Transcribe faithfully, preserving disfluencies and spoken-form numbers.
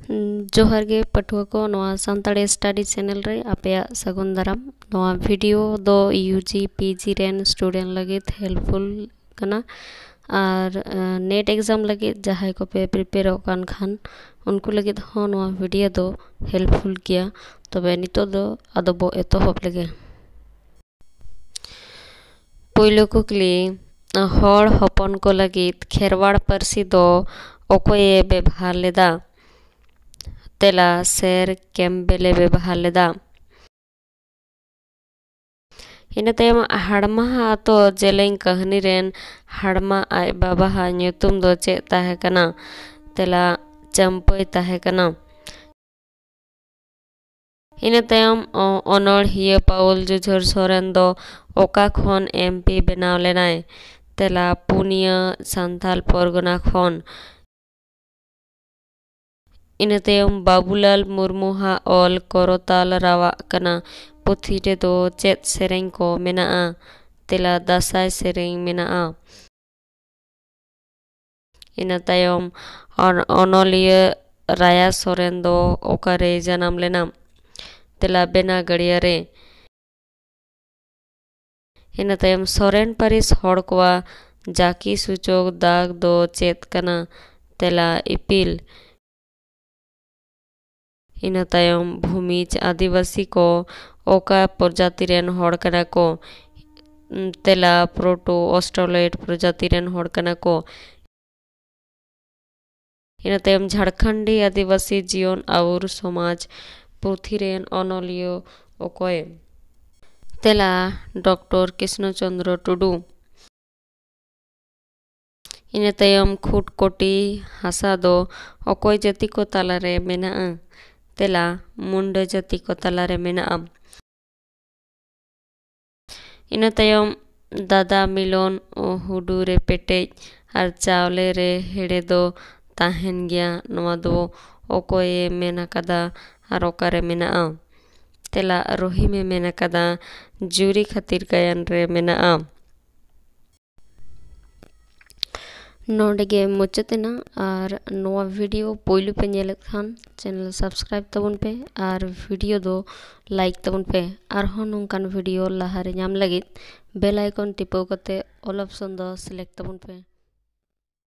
ᱡᱚᱦᱟᱨ ᱜᱮ ᱯᱟᱹᱴᱷᱩᱣᱟᱹ ᱠᱚ, ᱱᱚᱣᱟ ᱥᱟᱱᱛᱟᱲᱤ study channel ᱨᱮ ᱟᱯᱮᱭᱟᱜ ᱥᱟᱹᱜᱩᱱ ᱫᱟᱨᱟᱢ᱾ ᱱᱚᱣᱟ video ᱫᱚ U G P G ᱨᱮᱱ student ᱞᱟᱹᱜᱤᱫ helpful ᱠᱟᱱᱟ, ᱟᱨ NET exam ᱞᱟᱹᱜᱤᱫ ᱡᱟᱦᱟᱸᱭ ᱠᱚᱯᱮ prepareᱚᱜ ᱠᱟᱱ ᱠᱷᱟᱱ, ᱩᱱᱠᱩ ᱞᱟᱹᱜᱤᱫ ᱦᱚᱸ ᱱᱚᱣᱟ video ᱫᱚ helpful ᱜᱮᱭᱟ᱾ ᱛᱚᱵᱮ ᱱᱤᱛᱚᱜ ᱫᱚ ᱟᱫᱚ ᱵᱚ ᱮᱛᱚᱦᱚᱵ ᱞᱮᱜᱮ᱾ ᱯᱳᱭᱞᱳ ᱠᱩᱠᱞᱤ, ᱦᱚᱲ ᱦᱚᱯᱚᱱ ᱠᱚ ᱞᱟᱹᱜᱤᱫ ᱠᱷᱮᱨᱣᱟᱲ ᱯᱟᱹᱨᱥᱤ ᱫᱚ ᱚᱠᱚᱭᱮ ᱵᱮᱵᱷᱟᱨ ᱞᱮᱫᱟ? ᱛᱮᱞᱟ, ᱥᱮᱨ ᱠᱮᱢᱵᱮᱞᱮ ᱵᱮᱵᱷᱟᱨ ᱞᱮᱫᱟ᱾ ᱤᱱᱟᱹ ᱛᱟᱭᱚᱢ, ᱦᱟᱲᱢᱟ ᱟᱛᱳ ᱡᱮᱞᱮᱧ ᱠᱟᱹᱦᱱᱤ ᱨᱮᱱ ᱦᱟᱲᱢᱟ ᱟᱡ ᱵᱟᱵᱟᱣᱟᱜ ᱧᱩᱛᱩᱢ ᱫᱚ ᱪᱮᱫ ᱛᱟᱦᱮᱸ ᱠᱟᱱᱟ? ᱛᱮᱞᱟ, ᱪᱟᱹᱢᱯᱟᱹᱭ ᱛᱟᱦᱮᱸ ᱠᱟᱱᱟ᱾ ᱤᱱᱟᱹ ᱛᱟᱭᱚᱢ, ᱚ-, ᱚᱱᱚᱬᱦᱤᱭᱟᱹ ᱯᱟᱣᱩᱞ ᱡᱩᱡᱷᱟᱹᱨ ᱥᱚᱨᱮᱱ ᱫᱚ ᱚᱠᱟ ᱠᱷᱚᱱ M P ᱵᱮᱱᱟᱣ ᱞᱮᱱᱟᱭ? ᱛᱮᱞᱟ, ᱯᱩᱱᱤᱭᱟᱹ ᱥᱟᱱᱛᱟᱞ ᱯᱚᱨᱜᱚᱱᱟ ᱠᱷᱚᱱ᱾ ᱤᱱᱟᱹ ᱛᱟᱭᱚᱢ, ᱵᱟᱵᱩᱞᱟᱞ ᱢᱩᱨᱢᱩᱣᱟᱜ ᱚᱞ ᱠᱚᱨᱚᱛᱟᱞ ᱨᱟᱣᱟᱜ ᱠᱟᱱᱟ ᱯᱩᱛᱷᱤ ᱨᱮᱫᱚ ᱪᱮᱫ ᱥᱮᱨᱮᱧ ᱠᱚ ᱢᱮᱱᱟᱜᱼᱟ? ᱛᱮᱞᱟ, ᱫᱟᱸᱥᱟᱭ ᱥᱮᱨᱮᱧ ᱢᱮᱱᱟᱜᱼᱟ᱾ ᱤᱱᱟᱹ ᱛᱟᱭᱚᱢ, ᱚᱱ-, ᱚᱱᱚᱞᱤᱭᱟᱹ ᱨᱟᱭᱟ ᱥᱚᱨᱮᱱ ᱫᱚ ᱚᱠᱟᱨᱮᱭ ᱡᱟᱱᱟᱢ ᱞᱮᱱᱟ? ᱛᱮᱞᱟ, ᱵᱮᱱᱟᱜᱟᱲᱤᱭᱟ ᱨᱮ᱾ ᱤᱱᱟᱹ ᱛᱟᱭᱚᱢ, ᱥᱚᱨᱮᱱ ᱯᱟᱹᱨᱤᱥ ᱦᱚᱲ ᱠᱚᱣᱟᱜ ᱡᱟᱹᱠᱤ ᱥᱩᱪᱚᱠ ᱫᱟᱜᱽ ᱫᱚ ᱪᱮᱫ ᱠᱟᱱᱟ? ᱛᱮᱞᱟ, ᱤᱯᱤᱞ᱾ ᱤᱱᱟᱹ ᱛᱟᱭᱚᱢ, ᱵᱷᱩᱢᱤᱡᱽ ᱟᱹᱫᱤᱵᱟᱹᱥᱤ ᱠᱚ ᱚᱠᱟ ᱯᱨᱚᱡᱟᱛᱤ ᱨᱮᱱ ᱦᱚᱲ ᱠᱟᱱᱟ ᱠᱚ? ᱛᱮᱞᱟ, ᱯᱨᱳᱴᱳ ᱚᱥᱴᱨᱳᱞᱚᱭᱤᱰ ᱯᱨᱚᱡᱟᱛᱤ ᱨᱮᱱ ᱦᱚᱲ ᱠᱟᱱᱟ ᱠᱚ᱾ ᱤᱱᱟᱹ ᱛᱟᱭᱚᱢ, ᱡᱷᱟᱲᱠᱷᱚᱸᱰᱤ ᱟᱹᱫᱤᱵᱟᱹᱥᱤ ᱡᱤᱭᱚᱱ ᱟᱣᱩᱨ ᱥᱚᱢᱟᱡᱽ ᱯᱩᱛᱷᱤ ᱨᱮᱱ ᱚᱱᱚᱞᱤᱭᱟᱹ ᱚᱠᱚᱭ? ᱛᱮᱞᱟ, ᱰᱚᱠᱴᱚᱨ ᱠᱨᱤᱥᱱᱚ ᱪᱚᱸᱫᱽᱨᱚ ᱴᱩᱰᱩ᱾ ᱤᱱᱟᱹ ᱛᱟᱭᱚᱢ, ᱠᱷᱩᱴ ᱠᱚᱴᱤ ᱦᱟᱥᱟ ᱫᱚ ᱚᱠᱚᱭ ᱡᱟᱹᱛᱤ ᱠᱚ ᱛᱟᱞᱟᱨᱮ ᱢᱮᱱᱟᱜᱼᱟ? ᱛᱮᱞᱟ, ᱢᱩᱱᱰᱟᱹ ᱡᱟᱹᱛᱤ ᱠᱚ ᱛᱟᱞᱟᱨᱮ ᱢᱮᱱᱟᱜᱼᱟ᱾ ᱤᱱᱟᱹ ᱛᱟᱭᱚᱢ, ᱫᱟᱫᱟ ᱢᱤᱞᱚᱱ ᱦᱩᱰᱩ ᱨᱮ ᱯᱮᱴᱮᱡ ᱟᱨ ᱪᱟᱣᱞᱮ ᱨᱮ ᱦᱮᱲᱮ ᱫᱚ ᱛᱟᱦᱮᱱ ᱜᱮᱭᱟ᱾ ᱱᱚᱣᱟ ᱫᱚ ᱚᱠᱚᱭᱮ ᱢᱮᱱ ᱟᱠᱟᱫᱟ ᱟᱨ ᱚᱠᱟᱨᱮ ᱢᱮᱱᱟᱜᱼᱟ? ᱛᱮᱞᱟ, ᱨᱚᱦᱤᱢᱮ ᱢᱮᱱ ᱟᱠᱟᱫᱟ, ᱡᱩᱨᱤ ᱠᱷᱟᱹᱛᱤᱨ ᱜᱟᱭᱟᱱ ᱨᱮ ᱢᱮᱱᱟᱜᱼᱟ᱾ ᱱᱚᱰᱮ ᱜᱮ ᱢᱩᱪᱟᱹᱫ ᱮᱱᱟ᱾ ᱟᱨ ᱱᱚᱣᱟ video ᱯᱳᱭᱞᱳ ᱯᱮ ᱧᱮᱞᱮᱫ ᱠᱷᱟᱱ channel subscribe ᱛᱟᱵᱚᱱ ᱯᱮ ᱟᱨ video ᱫᱚ like ᱛᱟᱵᱚᱱ ᱯᱮ᱾ ᱟᱨᱦᱚᱸ ᱱᱚᱝᱠᱟᱱ video ᱞᱟᱦᱟᱨᱮ ᱧᱟᱢ ᱞᱟᱹᱜᱤᱫ bell icon ᱴᱤᱯᱟᱹᱣ ᱠᱟᱛᱮ all option ᱫᱚ select ᱛᱟᱵᱚᱱ ᱯᱮ᱾